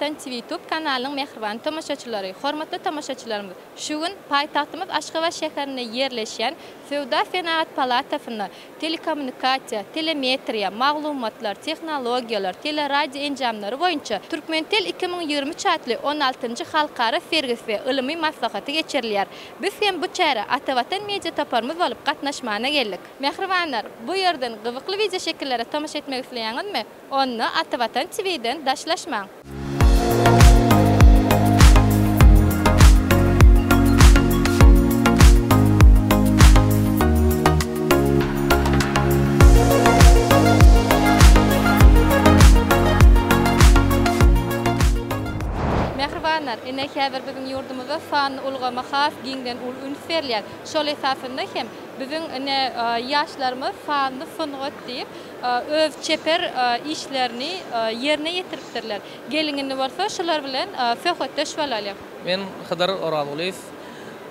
Watan TV YouTube kanalynyň mähriban tomaşaçylary, hormatly tomaşaçylarymyz, şu gün paýtagtymyz Aşgabat şäherinde ýerleşýän Söwda-senagat palatasynda telekommunikasiýa, telemetriýa, maglumatlar, tehnologiýalar, teleradio enjamlary boýunça Türkmentel 2023 atly on altynjy halkara sergisi we ylmy maslahaty geçirilýär. Biz hem bu çärä Atavatan media toparymyz bolup gatnaşmana geldik. Mähribanlar, bu ýerden gyzykly wideoşekillere tomaşa etmek isleýäňizmi? Onda Atavatan TV-den daşlaşmaň! Mähribanlar, ine häzir biziň ýurdumyzda sanly ulgama has giňden uly üns berilýär. Şol esasynda hem biziň ine ýaşlarymyz sanly sungat diýip, öz çeper işlerini ýerine ýetiripdirler. Geliň indi bolsa şular bilen söhbetdeş bolalyň. Men Hydyr Orazgulyýew.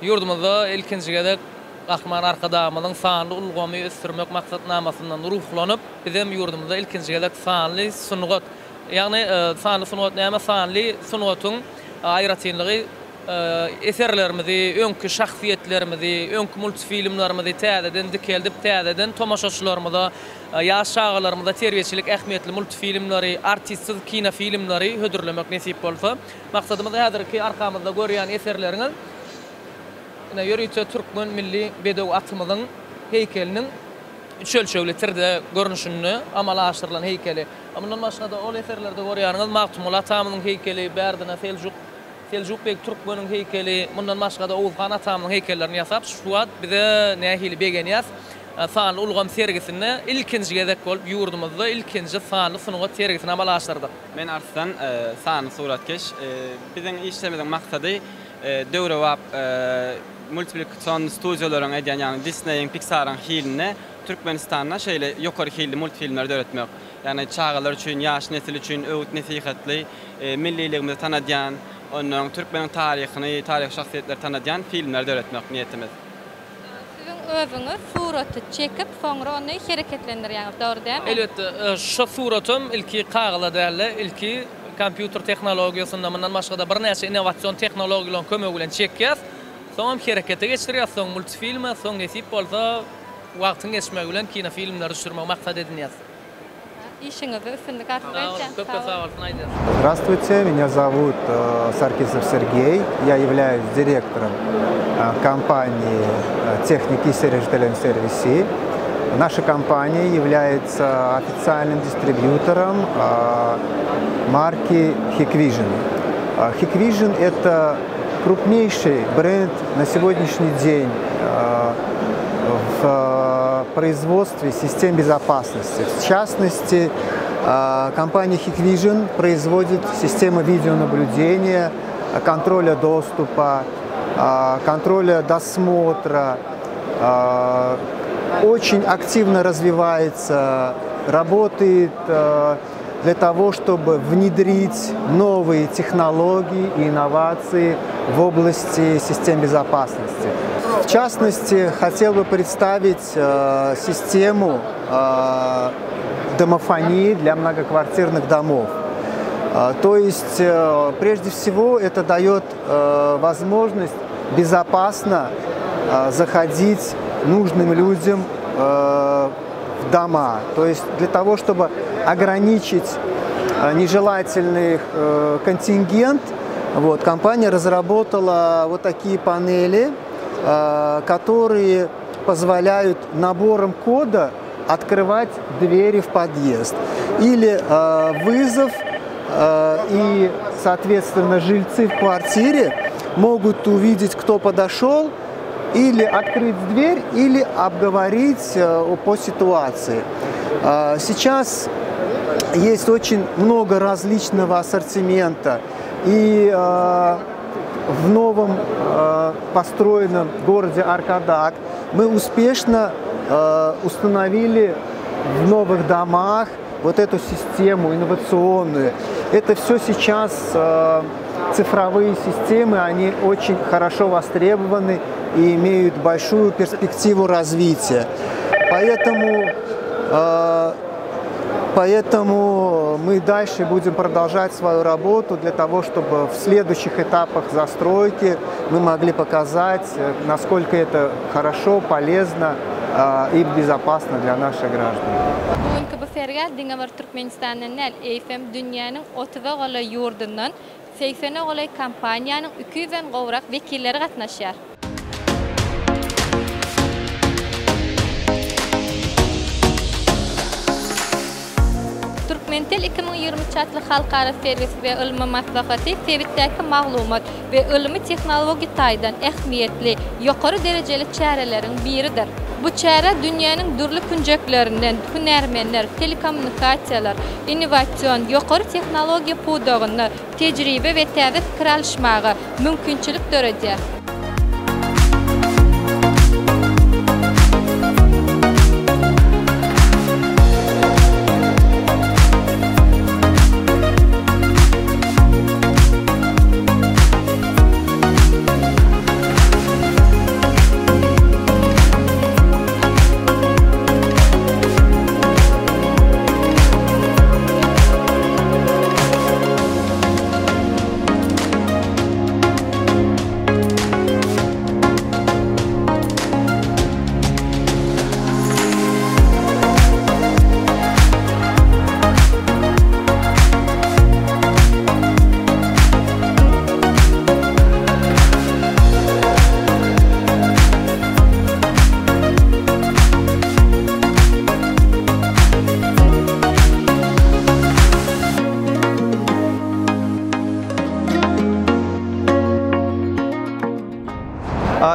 Ýurdumyzda ilkinji gezek Gahryman Arkadagymyzyň sanly ulgamy ösdürmek maksatnamasyndan ruhlanyp, bizem ýurdumyzda ilkinji gezek sanly sungat, ýagny sanly sungat näme? Sanly sungatyň aýratynlygy eserlerimizi, öňki şahsyýetlerimizi, öňki multfilmlerimizi täzeden dikeldip, täzeden tomaşaçylarymyza, ýaş çagalarymyza terbiýeçilik ähmiýetli multfilmleri, artistsiz kinofilmleri hödürlemek nesip bolsa. Maksadymyz häzirki arkamyzda görýän eserleriňiz, ine, ýörite türkmen milli bedew atymyzyň heýkeliniň üç ölçegli 3D görnüşinde amala aşyrylan heýkeli. Mundan başga-da ol eserlerde görýäniňiz Magtymguly atamyzyň heýkeli, bärdine Seljuk Seljuk beg Türkmeniň heýkeli, mundan başga-da Oguz han atamyzyň heýkellerini ýasap, şu wagt bize nähili begenýäs, sanly ulgam sergisinde ilkinji gezek bolup ýurdumyzda ilkinji sanly sungat sergisini amala aşyrdyk. Men Arslan, sanly suratkeş. Biziň işlerimiziň maksady döwrebap multiplikasion studiýalaryň edýän, ýagny Disneýiň, Pixaryň hilinde Türkmenistanda şeýle ýokary hilli multfilmleri döretmek. Ýagny çagalar üçin, ýaş nesil üçin öwüt-nesihatly, milliligimizi tanadýan, ondan türkmeniň taryhyny, taryhy şahsyýetleri tanadýan filmleri döretmek niýetimiz. Siziň özüňiz suraty çekip, soňra ony hereketlendirýäňiz, dogry dälmi? Elbetde, şo suratam ilki kagyza däl-de, ilki kompýuter tehnologiýasynda, mundan başga-da birnäçe innowasion tehnologiýalaryň kömegi bilen çekýäs. Soňam herekete geçirýäs, soň multfilme, soň nesip bolsa, wagtyň geçmegi bilen kinofilmleri düşürmegi maksat edinýäs. Işiňizde üstünlik arzuw edýän. Köp köp sag bolsun aýdýas. Здравствуйте, меня зовут Саркисов Сергей, я являюсь директором компании Техники Сережделен Сервиси. Наша компания является официальным дистрибьютором марки Hikvision. Hikvision – это крупнейший бренд на сегодняшний день в производстве систем безопасности. В частности, компания Hikvision производит системы видеонаблюдения, контроля доступа, контроля досмотра. Очень активно развивается, работает для того, чтобы внедрить новые технологии и инновации в области систем безопасности. В частности, хотел бы представить э, систему э, домофонии для многоквартирных домов. Э, то есть, э, прежде всего, это дает э, возможность безопасно э, заходить нужным людям э, в дома. То есть для того, чтобы ограничить э, нежелательный э, контингент, вот, компания разработала вот такие панели, э, которые позволяют набором кода открывать двери в подъезд. Или вызов и, соответственно, жильцы в квартире могут увидеть, кто подошел, или открыть дверь, или обговорить э, по ситуации. Э, сейчас есть очень много различного ассортимента. И э, в новом построенном городе Аркадак мы успешно установили в новых домах вот эту систему инновационную. Это все сейчас цифровые системы, они очень хорошо востребованы и имеют большую перспективу развития. Поэтому э, Поэтому мы дальше будем продолжать свою работу для того, чтобы в следующих этапах застройки мы могли показать, насколько это хорошо, полезно и безопасно для наших граждан. Bu günki bu sergä diňe bir Türkmenistandan däl, eýsem dünýäniň otuza golaý ýurdundan segsene golaý kompaniýanyň iki ýüzden gowrak wekilleri gatnaşýar. Türkmentel 2023 atly halkara sergisi we ylmy maslahaty sebitdäki maglumat we ylmy-tehnologik taýdan ähmiýetli, ýokary derejeli çäreleriň biridir. Bu çärä dünýäniň dürli künjeklerinden hünärmenler, telekommunikasiýalar, innowasion, ýokary tehnologiýa pudagynda tejribe we täze pikir alyşmaga mümkinçilik döredýär.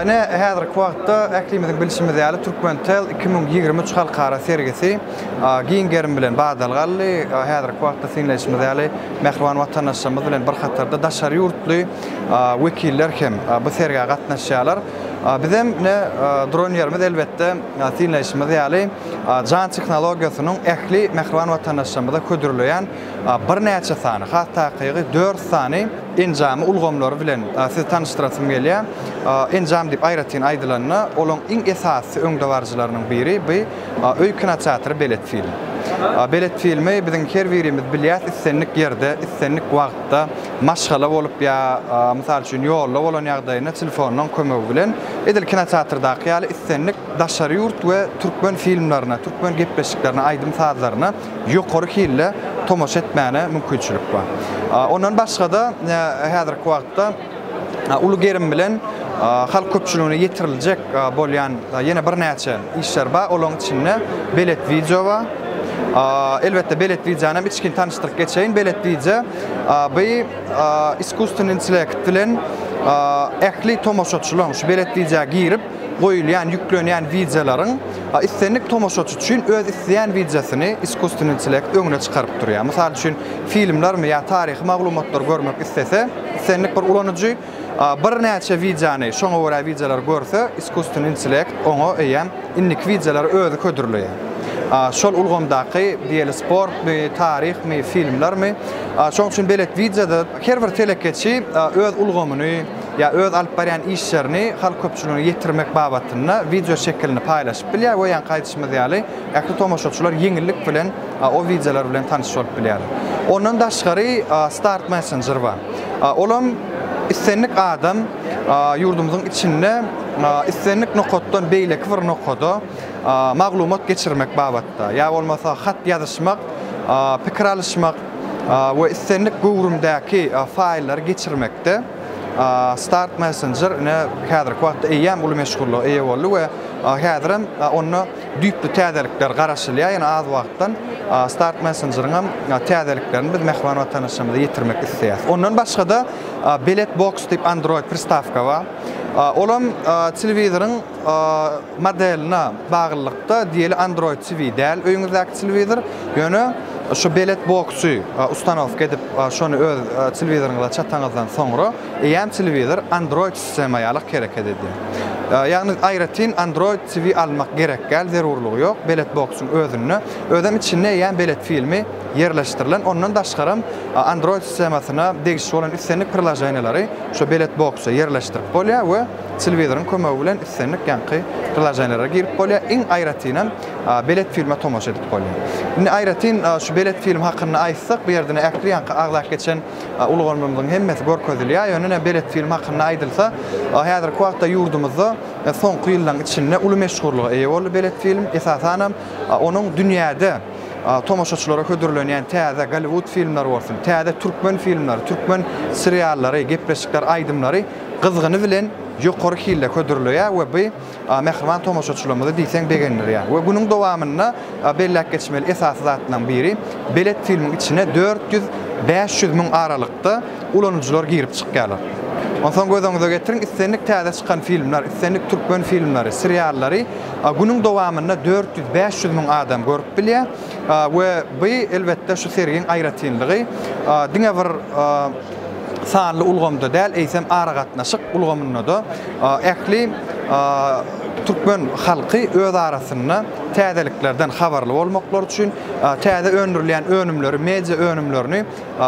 Ine, häzirki wagtda ählimiziň bilşimiz ýaly, Türkmentel 2023 halkara sergisi giň gerim bilen badalga aldy. Häzirki wagtda synlaýşymyz ýaly, mähriban watandaşlarymyz bilen bir hatarda daşary ýurtly wekiller hem bu sergä gatnaşýarlar. Bizem ine, duran ýerimiz elbetde, synlaýşymyz ýaly, jan tehnologiýasynyň ähli mähriban watandaşlarymyza hödürleýän birnäçe sany, has takygy dört sany enjamy, ulgamlary bilen sizi tanyşdyrasym gelýär. Enjam diýip aýratyn aýdylanda, olaň iň esasy öňdebaryjylarynyň biri bu öý kinoteatry Belet film. Belet filmi biziň her birimiz bilýäs, islendik ýerde, islendik wagtda maşgala bolup ýa mysal üçin ýolda bolan ýagdaýynda telefonynyň kömegi bilen edil kinoteatrdaky ýaly islendik daşary ýurt we türkmen filmlerine, türkmen gepleşiklerine, aýdym-sazlaryna ýokary hilde tomaşa etmäne mümkinçilik bar. Ondan başga-da häzirki wagtda uly gerim bilen halk köpçüligine ýetiriljek bolýan ýene birnäçe işler bar. Olaryň içinde Belet wideo bar. Elbetde Belet wideony hem içgin tanyşdyryp geçeýin. Belet wideo bu iskusstweniý intellekt bilen ähli tomaşaçylaryň şu Belet wideo girip goýulýan, ýüklenýän wideolaryň islendik tomaşaçy üçin öz isleýän wideosyny iskusstweniý intellekt öňüne çykaryp durýar. Mysal üçin, filmlermi ýa taryhy maglumatlary görmek islese, islendik bir ulanyjy birnäçe wideony, şoňa görä wideolary görse, iskusstweniý intellekt oňa eýýäm indiki wideolary özi hödürleýär. Şol ulgamdaky, diýeli, sportmy, taryhmy, filmlermi, şonuň üçin belet wideoda her bir telekeçi öz ulgamyny ýa öz alyp barýan işlerini halk köpçüligine ýetirmek babatynda wideo şekilini paýlaşyp bilýär we ýaňky aýdyşymyz ýaly ähli tomaşaçylar ýeňillik bilen o wideolar bilen tanyş bolup bilýärler. Ondan daşgary Start Messenger bar. Olam islendik adam ýurdumyzyň içinde islendik nokatdan beýleki bir nokada maglumat geçirmek babatda ýa bolmasa hat ýazyşmak, pikir alyşmak we islendik göwrümdäki faýllary geçirmekde Start Messenger ine häzirki wagtda eýýäm uly meşhurlyga eýe boldy we häzirem onda düýpli täzelikler garaşylýar. Ýene az wagtdan Start Messengeriň hem täzeliklerini biz mähriban watandaşlarymyza ýetirmek isleýäris. Ondan başga-da Belet Box diýip Android pristawka bar. Olam telewizoryň modeline baglylykda diýeli Android TV däl öýüňizdäki telewizor, ýöne şu Belet Box-y ustanowka edip şony öz telewizoryňyza çataňyzdan soňra eýýäm telewizor Android sistema ýaly hereket edýär. Ýagny aýratyn Android TV almak gerek däl, zerurlygy ýok Belet Box-yň özünde. Özem içinde eýýäm Belet filmi ýerleşdirilen. Ondan daşgaram Android sistemasyna degişli bolan islendik priloženiýaleri şu Belet Box-a ýerleşdirip bolýar we. Telewizoryň kömegi bilen islendik ýaňky priloženiýelere girip bolýar. Iň aýratynam Belet filme tomaşa edip bolýar. Indi aýratyn şu Belet film hakynda aýtsak, bu ýerde ähli ýaňky agzap geçen ulgamymyzyň hemmesi görkezilýär. Ýöne ine Belet film hakynda aýdylsa, häzirki wagtda ýurdumyzda soňky ýyllaryň içinde uly meşhurlyga eýe boldy Belet film. Esasanam onuň dünýäde tomaşaçylara hödürlenýän täze Golliwud filmleri bolsun, täze türkmen filmleri, türkmen seriallary, gepleşikler, aýdymlary gyzgyny bilen ýokary hilde hödürleýär we bu mähriban tomaşaçylarymyzy diýseň begendirýär. We günüň dowamynda belläp geçmeli esasy zatlaryň biri, Belet filmiň içine 400, 500 müň aralykda ulanyjylar girip çykýarlar. Onsoň göz öňüňize getiriň, islendik täze çykan filmler, islendik türkmen filmleri, seriallary günüň dowamynda 400, 500 müň adam görüp bilýär. We bu elbetde şu sergiň aýratynlygy diňe bir sanly ulgamda däl, eýsem aragatnaşyk ulgamynda-da ähli türkmen halky öz arasynda täzeliklerden habarly bolmaklary üçin, täze öndürilýän önümleri, media önümlerini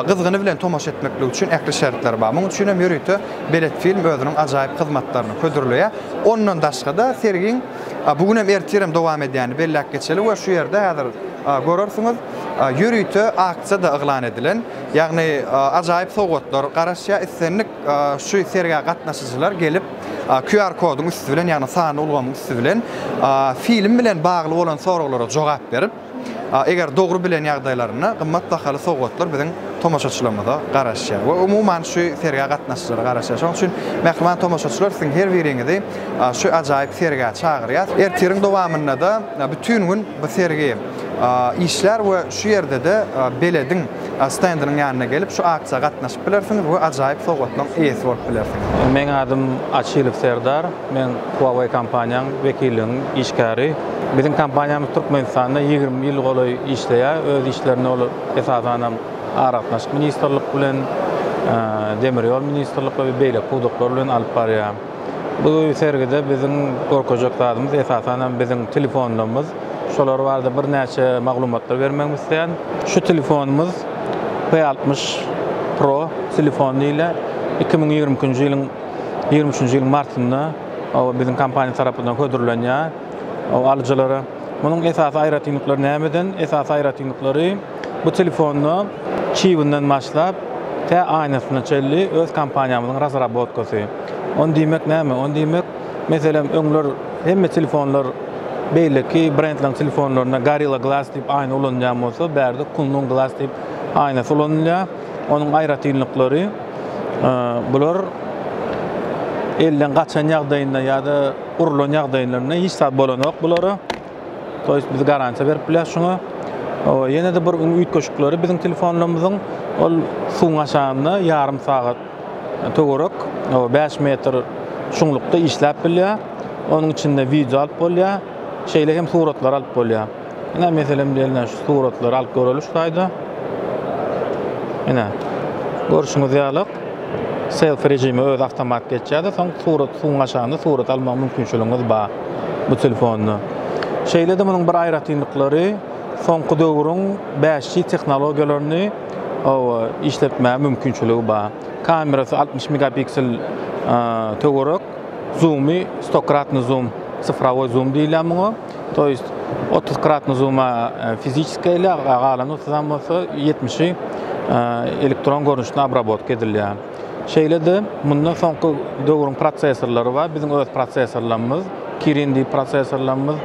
gyzgyny bilen tomaşa etmeklik üçin ähli şertler bar. Munuň üçin hem ýörite Belet film özüniň ajaýyp hyzmatlaryny hödürleýär. Ondan daşga-da sergiň bu gün hem ertir hem dowam edýänini belläp geçeli we şu ýerde häzir görersiňiz ýörite aksiýa-da yglan edilen. Ýagny ajaýyp sowgatlar garaşýar. Islendik şu sergä gatnaşyjylar gelip QR koduň üsti bilen, ýagny sanly ulgamyň üsti bilen film bilen bagly bolan soraglara jogap berip, eger dogry bilen ýagdaýlarynda gymmat bahaly sowgatlar biziň tomaşaçylarymyza garaşýar we umuman şu sergä gatnaşyjylara garaşýar. Şonuň üçin mähriban tomaşaçylar siziň her biriňizi şu ajaýyp sergä çagyrýas. Ertiriň dowamynda-da bütin gün bu sergi işlär we şu ýerde-de Belediň stendiniň ýanyna gelip şu aksiýa gatnaşyp bilersiňiz we ajaýyp sowgatlaryň eýesi bolup bilersiňiz. Meň adym Açylow Serdar. Men Huawei kompaniýaň wekilliginiň işgäri. Biziň kompaniýamyz Türkmenistanda 20 ýyl golaý işleýär. Öz işlerini ol esasanam Aragatnaşyk ministrlik bilen, Demir ýol ministrlik we beýleki pudaklar bilen alyp barýar. Bu sergide biziň görkezjek zadymyz esasanam biziň telefonlarymyz. Şolar barada birnäçe maglumatlar bermegimi isleýän. Şu telefonymyz P 60 Pro telefon diýilýär. 2022-nji ýylyň 23-nji ýylyň martynda biziň kompaniýa tarapyndan hödürlenýär alyjylara. Munuň esasy aýratynlyklary nämeden? Esasy aýratynlyklary bu telefonda çibinden başlap tä aýnasyna çenli öz kompaniýamyzyň razrabotkasy. Ony diýmek näme? Ony diýmek, meselem, öňler hemme telefonlar beýleki brendleriň telefonlarynda Gorilla Glass diýip aýna ulanylýan bolsa, bärde Kunlun Glass diýip aýnasy ulanylýar. Onuň aýratynlyklary bular elden gaçan ýagdaýynda ýa-da urulan ýagdaýlarynda hiç zat bolanok bulara. To ýest biz garantiýa berip bilýäris şuňa. Ýene-de bir üýtgeşikleri biziň telefonlarymyzyň ol suwuň aşagynda ýarym sagat töwerek 5 metr çuňlukda işläp bilýär. Onuň içinde wideo alyp bolýar. Şeýle hem suratlar alyp bolýar. Ine meselem diýelim şu suratlary alyp göreli şu taýda. Ine görşüňiz ýaly selfie režimi öz awtomat geçýär-de, soň surat suwuň aşagynda surat almak mümkinçiligiňiz bar bu telefonda. Şeýle-de munuň bir aýratynlyklary soňky döwrüň 5G tehnologiýalaryny işletmäge mümkinçiligi bar. Kamerasy 60 megapiksel töwerek, zoomy stokratny zoom, sifrowoý zoom diýilýär muňa. To ýest 30 kratny zuma fiziçeskiý edilýär, galan 30-am bolsa 70-i elektron görnüşinde obrabotka edilýär. Şeýle-de munda soňky döwrüň prosessorlary bar. Biziň öz prosessorlarymyz, Kirin diýip prosessorlarymyz.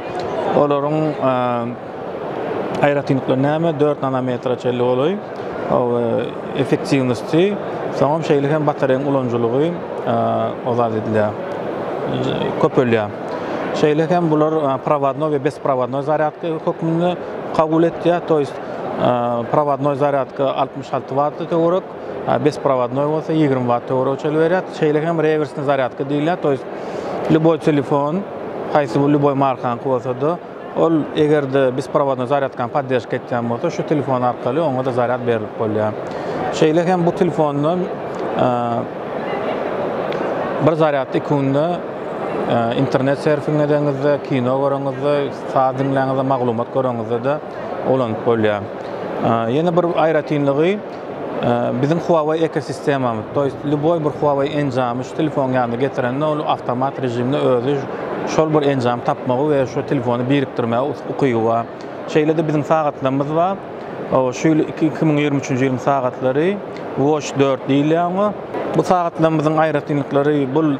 Olaryň aýratynlyklary näme? 4 nanometre çenli golaý effektiwnosti, soňam şeýle hem batareýaň ulanyjylygy o zat edilýär, köpelýär. Şeýle hem bular prowadnoý we besprowadnoý zarýadka hökmünde kabul etýär. To ýest prowadnoý zarýadka 66 watt töwerek, besprowadnoý bolsa 20 watt töwerek çenli berýär. Şeýle hem rewersnyý zarýadka diýilýär. To ýest lýuboý telefon, haýsy bir lýuboý markaňky bolsa-da, ol eger-de besprowadnoý zarýadkany podderşka etýän bolsa, şu telefon arkaly oňa-da zarýad berlip bolýar. Şeýle hem bu telefonda bir zarýadda 2 günde Internet serfing edeňizde, kino göreňizde, saz diňläňizde, maglumat göreňizde-de ulanyp bolýar. Ýene bir aýratynlygy. Biziň Huawei ekosistemamyz, to ýest lýuboý bir Huawei enjamy şu telefonyň ýanyna getirende ol awtomat režimde özi şol bir enjamy tapmagy we şu telefony birikdirmäge ukyby bar. Şeýle-de biziň sagatlarymyz bar. Şu ýyl 2023-nji ýylyň sagatlary Watch 4 diýilýär oňa. Bu sagatlarymyzyň aýratynlyklary bul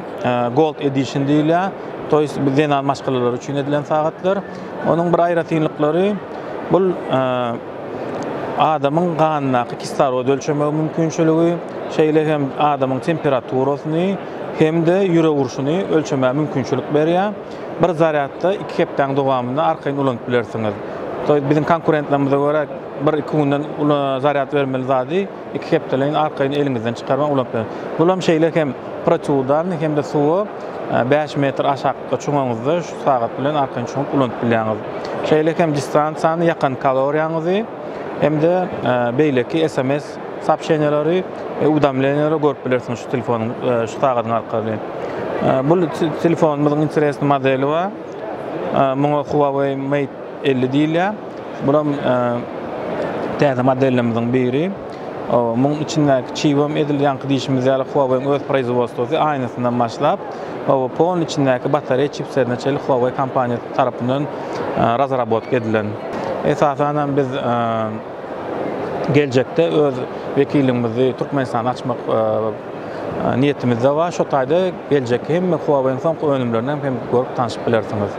Gold Edition diýilýär. To ýest zenan maşgalalar üçin edilen sagatlar. Onuň bir aýratynlyklary bul adamyň ganyndaky kislorod ölçemegi mümkinçiligi, şeýle hem adamyň temperaturasyny hem-de ýürek urşuny ölçemäge mümkinçilik berýär. Bir zarýadda iki hepdäň dowamynda arkaýyn ulanyp bilersiňiz. Biziň konkurentlerimize görä bir-iki günden zarýad bermeli zady iki hepdeleýin arkaýyn eliňizden çykarman ulanyp bilersiňiz. Bulam şeýle hem protiwudarnyý hem-de suwa 5 metr aşakda çuňaňyzda şu sagat bilen arkaýyn çuňup ulanyp bilýäňiz. Şeýle hem distansiýany, ýakan kaloriýaňyzy hem-de beýleki SMS soobşeniýalary we uwedомleniýalary görüp bilersiňiz şu telefonyň şu sagadyň arkaly. Bu telefonymyzyň interesny modeli bar. Muňa Huawei Mate 50 diýilýär. Bulam täze modellerimiziň biri. Muň içindäki çibem edil ýaňky diýşimiz ýaly Huawei-iň öz proizwodstwosy aýnasyndan başlap, polny içindäki batareýa çipserine çenli Huawei kompaniýasy tarapyndan razrabotka edilen. Esasanam biz geljekde öz wekilligimizi Türkmenistanda açmak niýetimizde bar. Şo taýda geljekki hemme Huawei-iň soňky önümlerini hem görüp tanşyp bilersiňiz.